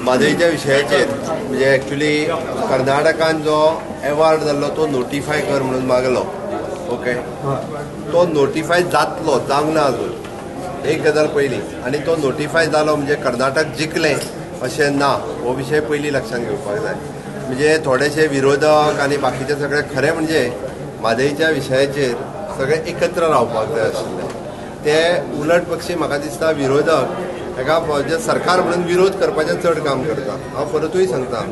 म्हादयच्या विशयाचेर म्हणजे एक्चुली कर्नाटकान जो एवार्ड जाल्लो तो नोटिफाय कर म्हणून मागलो. ओके, तो नोटिफाय जातलो, जावंक ना अजून, एक गजाल पयली. आनी तो नोटिफाय जालो म्हणजे कर्नाटक जिखलें अशें ना, हो विशय पयलीं लक्षांत घेवपाक जाय. म्हणजे थोडेशे विरोधक आनी बाकीचे सगळे, खरें म्हणजे म्हादयच्या विशयाचेर सगळे एकत्र रावपाक जाय आशिल्ले. ते उलट पक्षी म्हाका दिसता विरोधक हेका म्हणजे सरकार म्हणून विरोध करपाचें चड काम करता. हांव परतूय सांगता,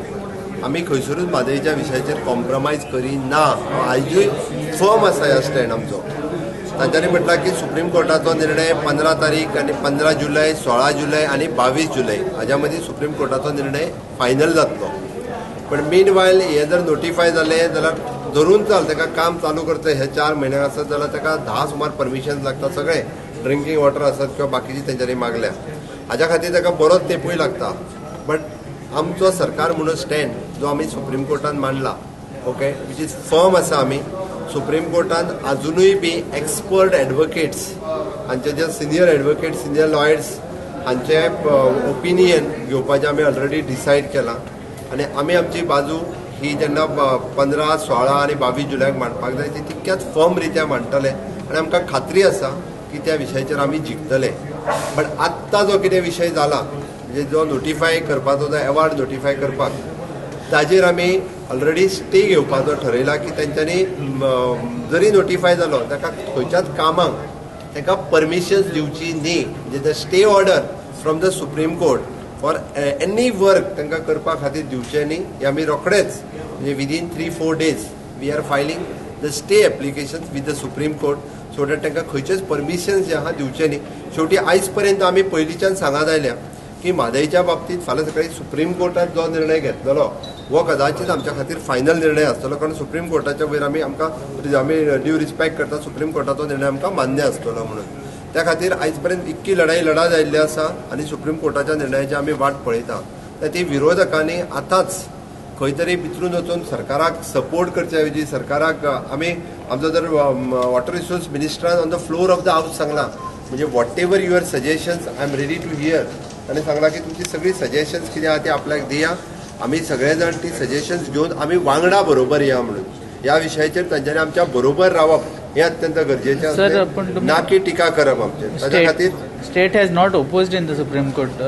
आमी खंयसरूच म्हादयच्या विशयाचेर कॉम्प्रोमायज करिना. हांव आयजूय फर्म आसा ह्या स्टँड आमचो. तांच्यांनी म्हटलां की सुप्रीम कोर्टाचो निर्णय 15 तारीख आनी 15 जुलय, 16 जुलय आनी 22 जुलय हाज्या मदीं सुप्रीम कोर्टाचो निर्णय फायनल जातलो. पण मीन वायल हे जर नोटिफाय जालें जाल्यार धरून चल ताका काम चालू करता हे 4 म्हयने आसत जाल्यार ताका 10 सुमार परमिशन लागता, सगळें ड्रिंकींग वॉटर आसत किंवा बाकीची तेंच्यांनी मागल्या, हाज्या खातीर ताका बरोच तेंपूय लागता. बट आमचो सरकार म्हणून स्टँड जो आमी सुप्रीम कोर्टान मांडला, ओके, which is firm आसा. आमी सुप्रीम कोर्टान आजुनूय बी एक्सपर्ट एडवोकेट्स हांचे जे सिनियर एडवोकेट, सिनियर लॉयर्स हांचे ओपिनियन घेवपाचें आमी ऑलरेडी डिसायड केलां. आनी आमी आमची बाजू ही जेन्ना 15, 16 आनी 22 जुलयाक मांडपाक जाय ती तितक्याच फर्म रित्या मांडटले आनी आमकां खात्री आसा की त्या विशयाचेर आमी जिखतले. बट आत्तां जो कितें विशय जाला, म्हणजे जो नोटिफाय करपाचो, जो एवार्ड नोटिफाय करपाक, ताजेर आमी ऑलरेडी स्टे घेवपाचो ठरयला की तेंच्यांनी जरी नोटिफाय जालो ताका खंयच्याच कामाक तांकां परमिशन्स दिवची न्ही. म्हणजे the stay order from the Supreme Court for any work तांकां करपा खातीर दिवचें न्ही. हें आमी रोखडेच म्हणजे within 3-4 days we are filing the stay application with the Supreme Court so that तांकां खंयचेच परमिशन्स जे आहा दिवचें न्ही. शेवटी आयज पर्यंत आमी पयलींच्यान सांगत आयल्या की म्हादयच्या बाबतींत फाल्यां सकाळी सुप्रीम कोर्टान जो निर्णय घेतलेलो हो कदाचित आमच्या खातीर फायनल निर्णय आसतलो, कारण सुप्रीम कोर्टाच्या वयर आमी आमकां आमी ड्यू रिस्पेक्ट करता, सुप्रीम कोर्टाचो निर्णय आमकां मान्य आसतलो म्हणून. त्या खातीर आयज पर्यंत इतकी लढाई लढत आयिल्ली आसा आनी सुप्रीम कोर्टाच्या निर्णयाची आमी वाट पळयता. तर ती विरोधकांनी आतांच खंय तरी भितरून वचून सरकाराक सपोर्ट करचे ऐवजी सरकाराक आमी आमचो जर वॉटर रिसोर्स मिनिस्टरान on the floor of the house सांगलां, म्हणजे whatever your suggestions I am ready to hear. ताणें सांगलां की तुमची सगळी सजेशन्स कितें आहा ती आपल्याक दिया, आमी सगळे जाण ती सजेशन्स घेवन आमी वांगडा बरोबर या म्हणून. ह्या विशयाचेर तांच्यांनी आमच्या बरोबर रावप हें अत्यंत गरजेचें आसलें, ना की टिका करप आमचेर. ताच्या खातीर State has not opposed in the Supreme Court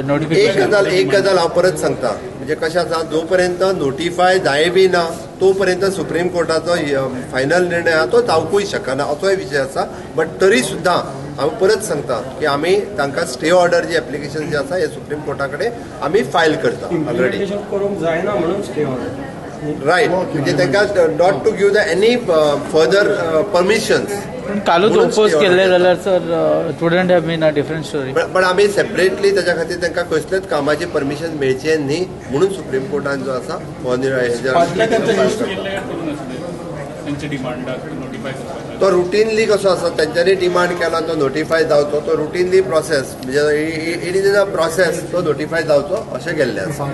notification. एक गजाल हांव परत सांगता, म्हणजे कशें आसा, जो पर्यंत नोटिफाय जाय बी ना तो पर्यंत सुप्रीम कोर्टाचो फायनल निर्णय आहा तो जावकूय शकना, असोय विशय आसा. बट तरी सुद्दां हांव परत सांगता की आमी तांकां स्टे ऑर्डर जी एप्लिकेशन जे आसा हे सुप्रीम कोर्टा कडेन आमी फायल करता ऑलरेडी. करूंक जायना म्हणून स्टे ऑर्डर. रायट, म्हणजे तांकां not to give the any further permissions. पण कालूच ओपोज केल्ले जाल्यार sir, it wouldn't have been a different story. पण आमी सेपरेटली ताच्या खातीर तांकां कसलेच कामाची परमिशन मेळचें न्ही म्हणून सुप्रीम कोर्टान जो आसा हो निर्णय. तो रुटीनली कसो आसा, तेंच्यांनी डिमांड केला तो नोटिफाय जावचो, तो रुटीनली प्रोसेस म्हणजे it is a process, तो नोटिफाय जावचो अशें केल्लें आसा.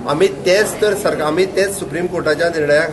आमी तेच तर सरकार आमी तेच सुप्रीम कोर्टाच्या निर्णयाक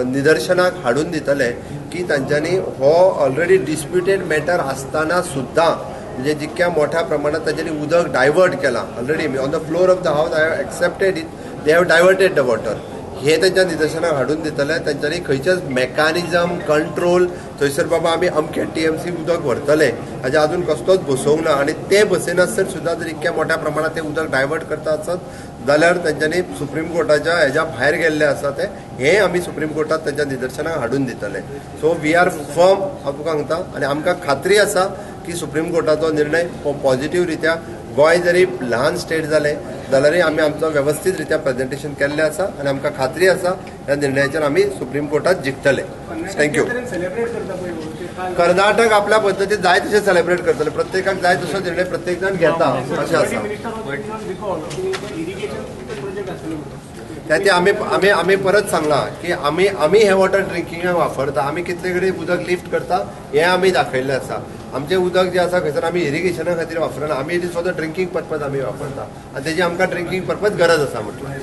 निदर्शनाक हाडून दितले की तांच्यांनी हो ऑलरेडी डिस्प्युटेड मॅटर आसतना सुद्दां म्हणजे जितक्या मोठ्या प्रमाणात तांच्यांनी उदक डायवर्ट केलां already on the floor of the house I have accepted it, they have diverted the water. हे तांच्या निदर्शनाक हाडून दितले. तांच्यांनी खंयचेच मॅकानिजम कंट्रोल थंयसर बाबा आमी अमके TMC उदक व्हरतले हाजे अजून कसलोच बसोवंक ना आनी ते बसयनासर सुद्दां जर इतक्या मोठ्या प्रमाणात ते उदक डायवर्ट करता आसत जाल्यार तांच्यांनी सुप्रीम कोर्टाच्या हेज्या भायर गेल्ले आसा ते हे आमी सुप्रीम कोर्टात तांच्या निदर्शनाक हाडून दितले. सो we are firm, हांव तुका सांगता, आनी आमकां खात्री आसा की सुप्रीम कोर्टाचो निर्णय पॉझिटिव्ह रित्या, गोंय जरी ल्हान स्टेट जालें जाल्यारय आमी आमचो वेवस्थीत रित्या प्रेजेंटेशन केल्लें आसा आनी आमकां खात्री आसा ह्या निर्णयाचेर आमी सुप्रीम कोर्टात जिखतले. Thank you. Karnataka आपल्या पद्दतीन जाय तशें सेलेब्रेट करतले, प्रत्येकाक जाय तसो निर्णय प्रत्येक जाण घेता अशें आसा. ते आमी आमी आमी परत सांगलां की आमी आमी हें वॉटर ड्रिंकिंगाक वापरता, आमी कितले कडेन उदक लिफ्ट करता हें आमी दाखयल्लें आसा. आमचें उदक जें आसा खंयसर आमी इरिगेशना खातीर वापरना, आमी it is for the drinking purpose आमी वापरता आनी तेजी आमकां ड्रिंकींग पर्पज गरज आसा म्हटल्यार.